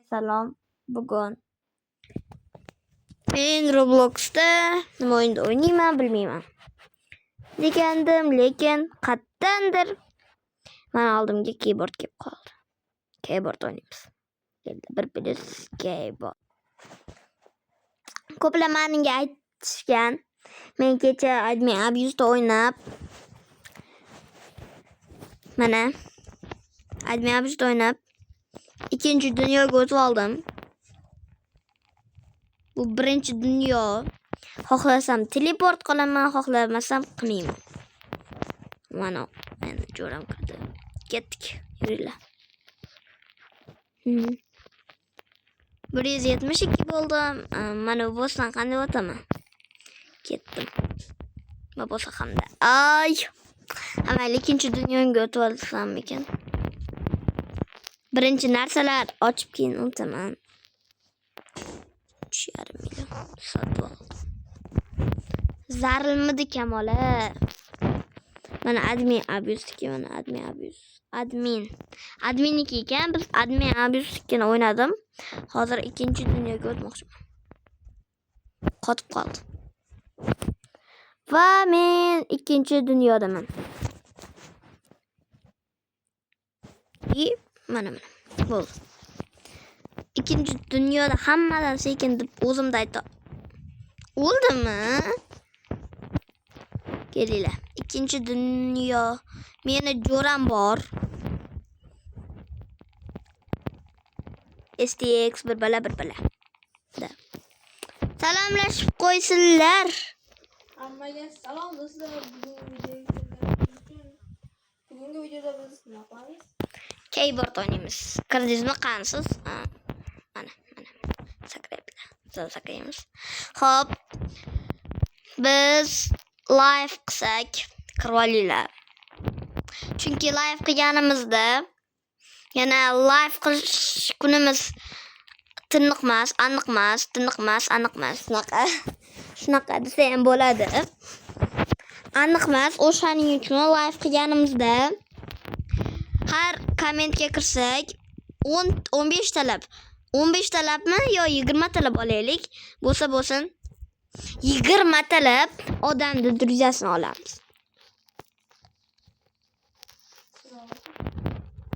Salom. Bugun men Roblox'da nima o'yinda o'ynayman bilmayman degandim, lekin qayerdandir mana oldimga keyboard kelib qoldi. Keyboard o'ynaymiz. Keldi bir plus keyboard. Ko'plar menga aytishgan. Men kecha Admin Abuse'da o'ynab mana Admin Abuse'da o'ynab ikkinchi dunyoga o'tib oldim. Bu birinchi dunyo. Xohlasam teleport qilaman, xohlamasam qilmayman. Mana meni jo'ram kirdi. Ketdik, yuringlar. 172 bo'ldim. Mana bu bossdan qanday o'taman? Ketdim. Nima bo'lsa hamda. Ay! Ha, mayli, ikkinchi dunyoga o'tib olsammikan? Birinchi narsalar ochib keyin o'taman. 3,5 million sotib oldim. Zarilmidi Kamola? Mana admin abuse'niki, mana admin abuse. Admin. Adminniki ekan, biz admin abuse'nikini o'ynadim. Hozir ikkinchi dunyoga o'tmoqchiman. Qotib qoldi. Va men ikkinchi dunyodaman. И mana mana. Bo'ldi. Ikkinchi dunyoda hammadan sekin deb o'zimda ayta. O'ldimmi? Kelinglar. Ikkinchi dunyo. Meni jo'ram bor. STX bir bala bir bala. Da. Salomlashib qo'ysinlar. Hammaga salom do'stlar. Bugungi videoda biz nima qilamiz? Keyboard o'ynaymiz. Kirdingizmi qansiz? Mana, mana. Sakrayapti. Sakraymiz. Xo'p. Biz live qilsak kirib olinglar. Chunki live qilganimizda yana live qilish kunimiz tiniqmas, aniqmas, tiniqmas, aniqmas. Shunaqa. Shunaqa desa ham bo'ladi. Aniqmas, o'shaning uchun live qilganimizda har kommentga kirsak 10 15 talab. 15 talabmi yo 20 talab olaylik. Bo'lsa bo'lsin. 20 talab odamni druzyasini olamiz.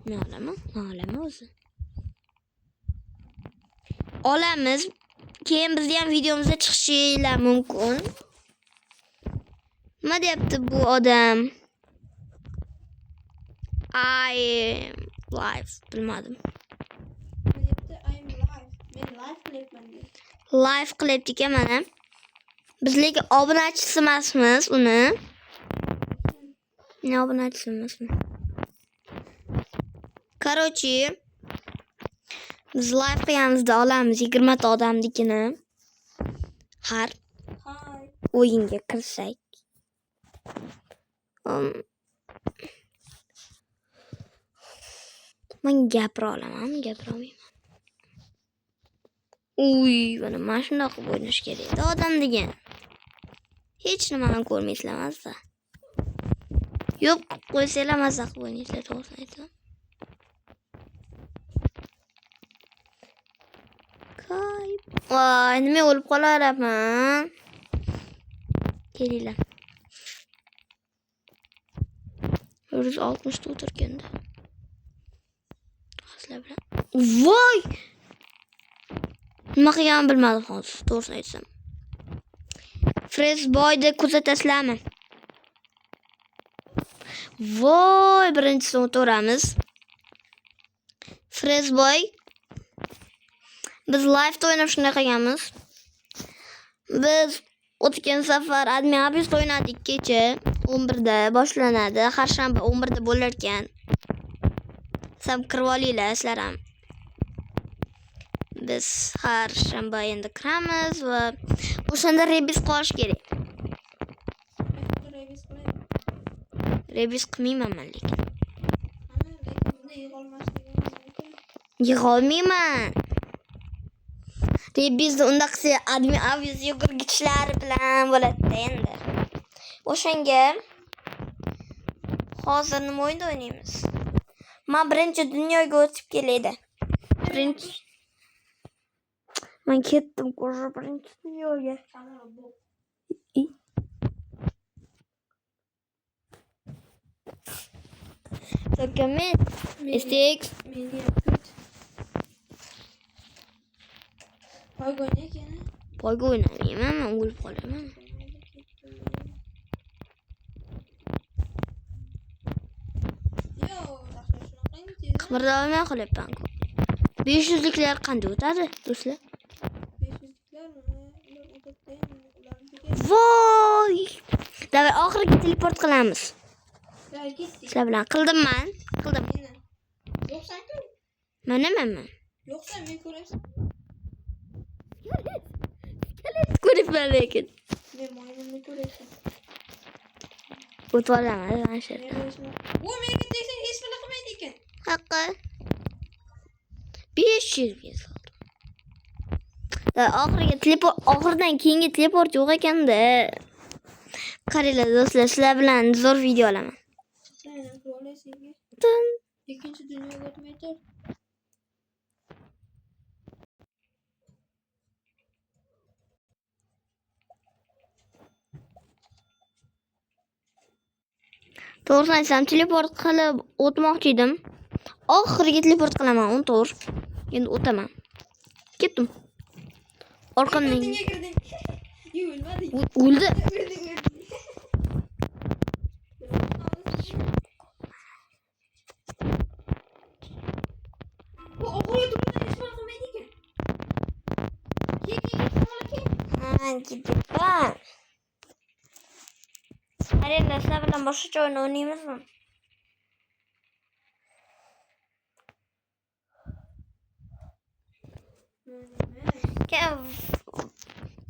Ne olaman? Ne olaman o'zi? Olamiz. Keyin bizni ham videomizda chiqishinglar mumkin. Nima deyapti bu odam? I live bilmadim. Nima deyapti? I'm live. Men live qilyapman deyapti. Live qilyapti ekan mana. Biz lekin obunachisi emasmiz uni. Ne obunachisi emasmi? Короче, biz live qilganimizda olamiz 20 ta odamnikini. Har Hi. o'yinga kirsak. Men gapira olamanmi, gapira olmayman. Uy, mana mana shundoq qilib o'ynash kerak edi odam degan. Hech nimani ko'rmaysizlar mazza. Yo'q, qo'ysanglar mazza qilib o'ynaysizlar, to'g'risini aytsam. Kay. Voy, nima o'lib qolarman. Kelinglar. 160 ta o'tirganda. Sizlar bilan. Voy! Nima qilganimni bilmadim hozir, to'g'risini aytsam. Freshboyni kuzatasizlarmi? Voy, birinchisini o'taveramiz. Freshboy. Biz live'da o'ynab shunday qilganmiz. Biz o'tgan safar Admin Abuse'da o'ynadik kecha 11da boshlanadi. Har shanba 11da bo'lar ekan. Sam kirib olinglar sizlar ham. Biz har shanba endi kiramiz va o'shanda rebis qilish kerak. Revis qilaymi? Rebis qilmayman men lekin. Ana, lekin bunda yig'olmasligimiz mumkin. Yig'olmayman. Rebisni unda qilsa Admin Abuse yugurgichlari bilan bo'ladi endi. O'shanga hozir nima o'yinda o'ynaymiz? Men birinchi dunyoga o'tib kelaydi. Birinchi Men ketdim уже birinchi dunyoga. Kamol bu. Только men STX Meni ham kut. Poyga o'ynaylik yana. Poyga o'ynamayman, men o'lib qolaman. Yo'q, dahshat shunaqangi tez. Qimirlamay qolyapman-ku. 500liklar qanday o'tadi, do'stlar? 500liklarmi? Ular o'tadi, ular degan. Voy! Давай oxirgi teleport qilamiz. Ya ketdik. Sizlar bilan qildim man. Qildim. Meni. Yo'qsan-ku. Mana man. Yo'qsan, men ko'ryapsan. Ko'ryapman lekin. Men moyinimni ko'ryapsan. O'tib olaman mana shu yerdan. Men o'zim. U menga tegsang hech nima qilmaydi ekan. Haqqi. 500 ming soldim. Da, oxirgi teleport, oxiridan keyingi teleport yo'q ekanda. Qaranglar do'stlar, sizlar bilan zo'r video olaman. Sen ham qila olasan. Tun. Ikkinchi dunyoga o'tmay tur. To'g'risini aytsam, teleport qilib o'tmoqchi edim. Oxirgi teleport qilaman, 14. Endi o'taman. Ketdim. Orqamdan Dinga kirding. Yo'q, o'lmading. O'ldi. O'lding, o'lding. Bu oxirgi o'tib hech nima qilmaydi ekan. Kel, kel, kel, Kamola, kel. Ha, ketibman. Qaranglar, sizlar bilan boshqacha o'yin o'ynaymizmi?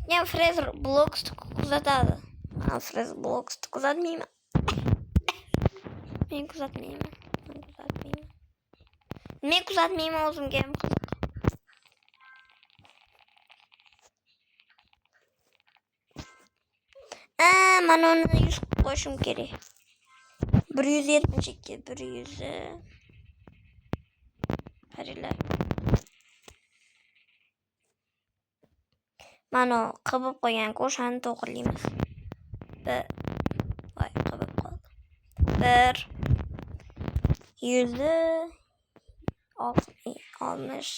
Kim Fraser Blocks'ni kuzatadi? Men Fraser Blocks'ni kuzatmayman. Men kuzatmayman. Men kuzatmayman. Men kuzatmayman, o'zimga ham qiziq. Aa, mana uni 100 qilib qo'yishim kerak. 172, 100. Qaranglar. Mana qilib qo'ygan-ku, o'shani to'g'rilaymiz. Bir. Voy, qilib qoldi. Bir yuzi oltmish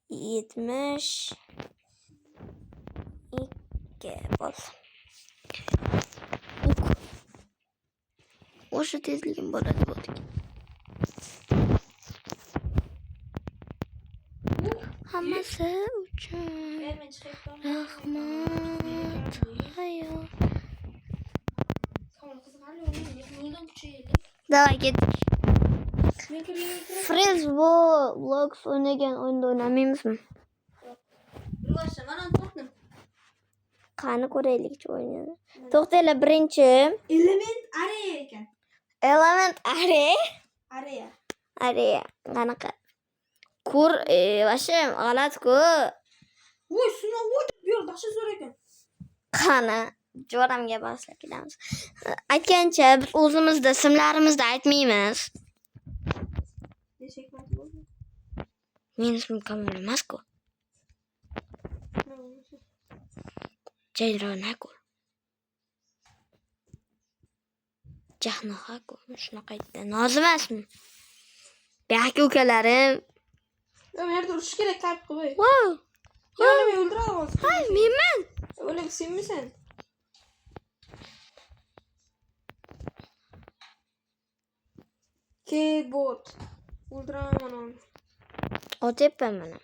72 bo'lsin. Uk. O'sha tezligim bo'ladi bo'ldi. Hammasi uchun Men chiqyapman. rahmat. Hayot. Kamola, qiziqarli o'ynaylik. Yo'ldan kuchaylik. Давай ketdik. Men kirgan kirib. Friz bu Vlogs o'ynagan o'yinda o'ynamaymizmi? Yurvashda, mana uni topdim. Qani ko'raylikchi o'yinini. To'xtanglar, birinchi Element area ekan. Element Area. Area. Area qanaqa? Ko'r, вообще g'alat-ku. Voy, sinov, voy, bu yer dahshat zo'r ekan. Qani, jo'ramga boshlab ketamiz. Aytgancha, biz o'zimizda ismlarimizni aytmaymiz. Necha hikmat bo'ldi? Meni ismim Kamol emas-ku. Nima bo'lmasa? Jayrona-ku. Jahnoha-ku. Shunaqa aytdi. Nozim emasmi? Buyaki ukalarim. Bu yerda urush kerak, tayp qilib. Wow. Ya, meni o'ldiradi hozir. Hay, menman. O'lik senmisan? Keyboard. O'ldiraman mana uni. Otyapman mana.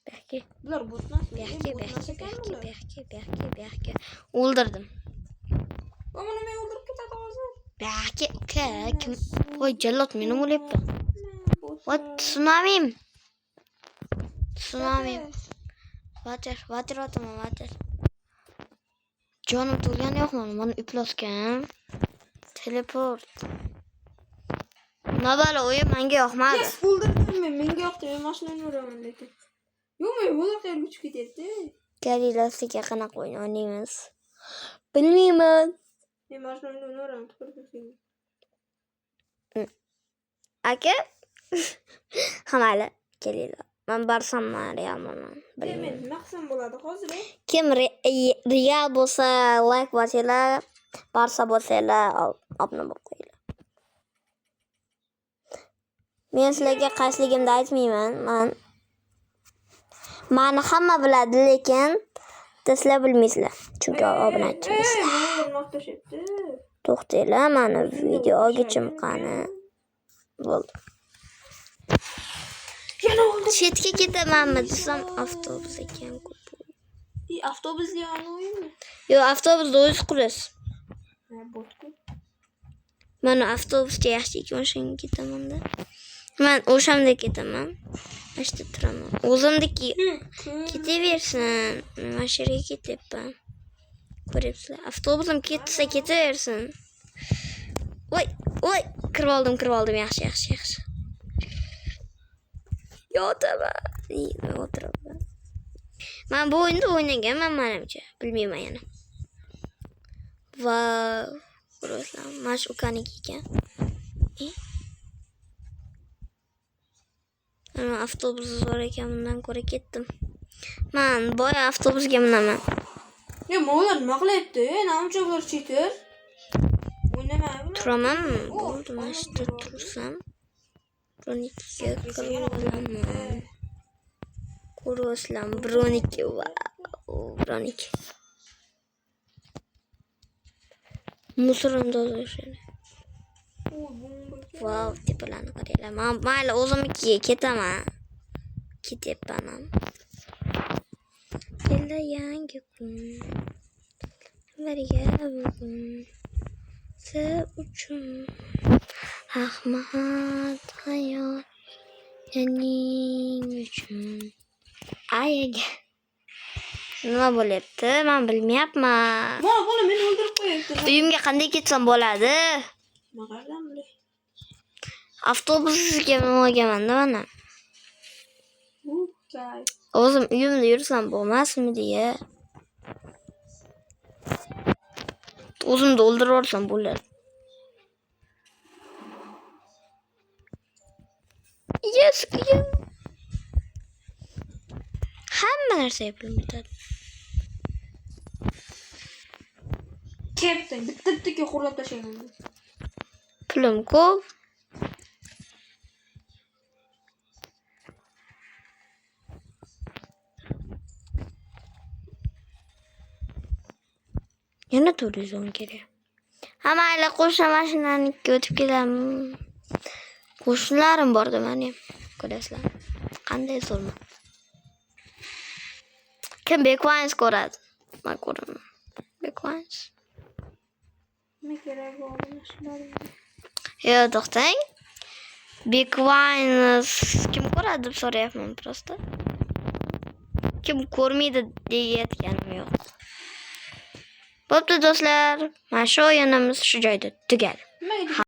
Buyaki, Bular bot emasmi? buyaki, Bot emas buyaki, ekan buyaki, bular. buyaki, buyaki, buyaki. O'ldirdim. Va mana meni o'ldirib ketadi hozir. Buyaki, uka, kim? Voy, jallod, meni o'lyapti. Botlar. What? Tsunamim. Tsunami. Water, water otaman, water. Jonim to'lgani yo'qmi? Mana iflosgan. Teleport. Nima balo o'yin menga yoqmadi. Yes, o'ldirdim men. Menga yoqdi. Men mashinani uraman lekin. Yo'q, men bular qayerga uchib ketyapti? Kelinglar, sizga qanaqa o'yin o'ynaymiz? Bilmayman. Men mashinani uraman, tupurdim senga. Aka, Ha mayli, kelinglar. Men Barsamman, Realman. Bilmayman. Men nima qilsam bo'ladi hozir? Kim Real bo'lsa like bosinglar, Barsa bo'lsanglar obuna bo'lib qo'yinglar. Men sizlarga qaysiligimni aytmayman. Mani hamma biladi, lekin sizlar bilmaysizlar. Chunki obunachi emassizlar. Nima tashlabdi? To'xtanglar, mani videogacha qani. Bo'ldi. Yana oldi. Chetga ketamanmi desam avtobus ekan ko'p. Avtobusli o'yinmi? Yo'q, avtobusda o'zingiz qurasiz. Ha, botku. Mana avtobusga yaxshi ekan, o'shanga ketaman-da. Man o'shanda ketaman. Mana shu yerda turaman. O'zimniki ketaversin. Mana shu yerga ketyapman. Ko'ryapsizlar. Avtobusim ketsa ketaversin. Voy, voy, kirib oldim, kirib oldim. Yaxshi, yaxshi, yaxshi. Yotaman. O'tiraman. Man bu o'yinda o'ynaganman manimcha. Bilmayman yana. Va ko'rasizlar, mana shu ukaniki ekan. Ana avtobus zo'r ekan, bundan ko'ra ketdim. Man boya avtobusga minaman. Ya, mo'lar nima qilyapti? Namcha bular cheater. O'ynamayapmi? Turamanmi? Bo'ldi, mana shu yerda tursam. Bronikiga kirib olaman. Ko'ryapsizlarmi? Broniki, vau, broniki. Musorni o'shani. Vau, tepalarni qaranglar. Man mayli o'zimnikiga ketaman. Ketyapman ham. Keldi yangi kun. Birga bugun. Siz uchun rahmat hayot sening uchun. Ayaga. Nima bo'lyapti? Men bilmayapman. Bola, bola meni o'ldirib qo'yapti. Uyimga qanday ketsam bo'ladi? Nima qayerdan bilay? Avtobusga minolganman-da mana. Kay. O'zim uyimda yursam bo'lmasmi deya. O'zimni o'ldirib yuborsam bo'ladi. Yes, uyim. Hamma narsaga pulim yetadi. Keptin, bitta bittaga xo'rlab tashlayman. Pulim ko'p. Yana 410 kerak. Ha mayli, qo'shni mashinanikiga o'tib ketaman. Qo'shnilarim borda mani ham. Ko'rasizlar. Qanday zo'rman. Kim Backwines ko'radi? Men ko'raman. Backwines. Nima kerak bo'ldi shularga? Yo'q, to'xtang. Backwines kim ko'radi deb so'rayapman просто. Kim ko'rmaydi deyayotganim yo'q. Bo'pti do'stlar, mana shu o'yinimiz shu joyda tugadi. Nimaga